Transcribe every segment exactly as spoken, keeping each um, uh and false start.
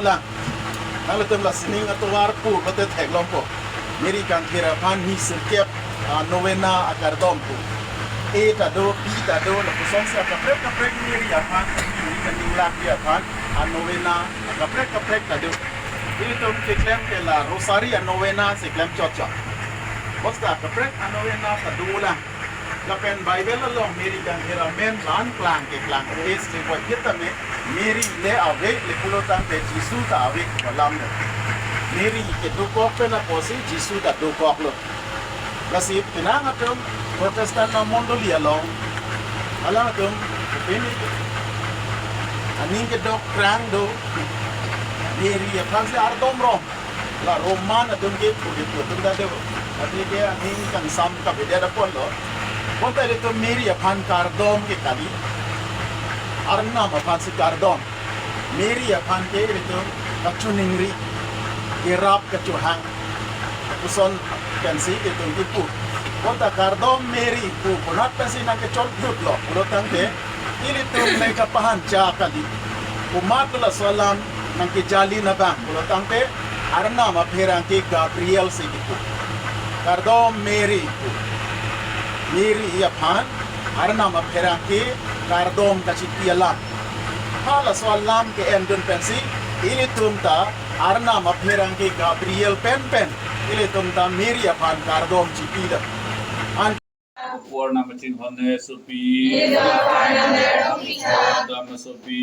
Nanglitum la sining atovar pu lote theklongpo. Mary Kangthir aphan hini sirkep a novena akardom pu. A ta do, B ta do, lapuson si akaprek kaprek Mary aphan, Mary kaninglapi aphan a novena akaprek kaprek ta do. Ilitum keklem ke la Rosary a novena si klem chotchot. Basta akaprek a novena ta dolang. Lapen Bible along Mary Kangthir amen la-an klang keklang es le boy phit tame Mary le ave le pulo tangte Jisu ta ave pu alam lo. Mary kedokok pen apotsi Jisu ta dokoklo. Lasi penang atum Protestant amondoli along alangtum pini aning kedok krang do, Mary aphansi ardomrong. La Roman atum ke pudi pu atum ta do. Athe ke aning kangsam kavedet apotlo. Bonta ilitum Mary aphan kardom ke kali. Arnam aphansi kardom. Mary aphan ke ilitum kachiningri, kerap kachohang, lapuson pensi ilitum kipu. Bonta kardom Mary pu konat pensi nangkechot dutlo pulo tangte, ilitum le kapahancha kali. Komatlo laso alam nangkejalin abang pulo tangte, Arnam apherangke Gabriel si kipu. Kardom Mary pu. Mary aphan Arnam apherangke kardom kachipi alam. Halaso alam ke-endun pensi ilitum ta Arnam apherangke Gabriel pen pen ilitum ta Mary aphan kardom chipi dam. An Arnam achinghon ne sopi. Arnam sopi.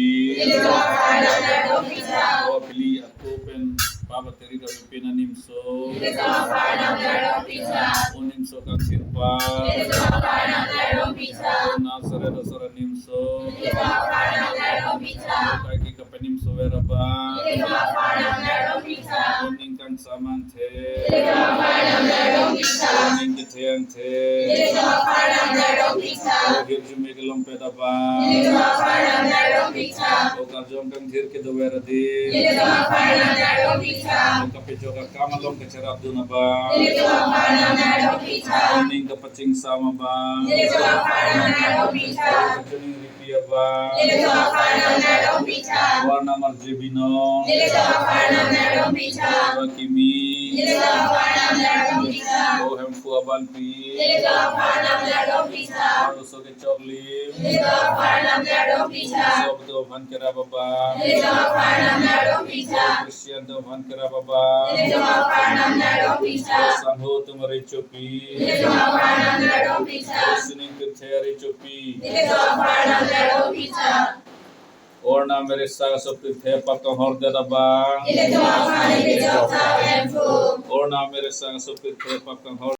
O pili ako pen pap ateri kami pen animso. O nimso kangsirpa. O Nazaret asar animso. Kai ke kapanimso ver abang. O ning kangsam angthe. O ning kethe angthe. O hirjume kelongpet abang. O karjong kangthir kedover adim. O kapejok akam along kacherapdun abang. O ning kapachingsam abang. O kachiningri pi abang. O Arnam arje binong. O kimi. O Hemphu aban pi. Arloso kechoklim. Sob do aphan kerap abang. Christian do aphan kerap abang. Sangho atum arecho pi. Sining pirthe arecho pi. O Arnam, mere sang aso pirthe pap kanghordet abang. O Arnam, mere sang aso pirthe pap kanghor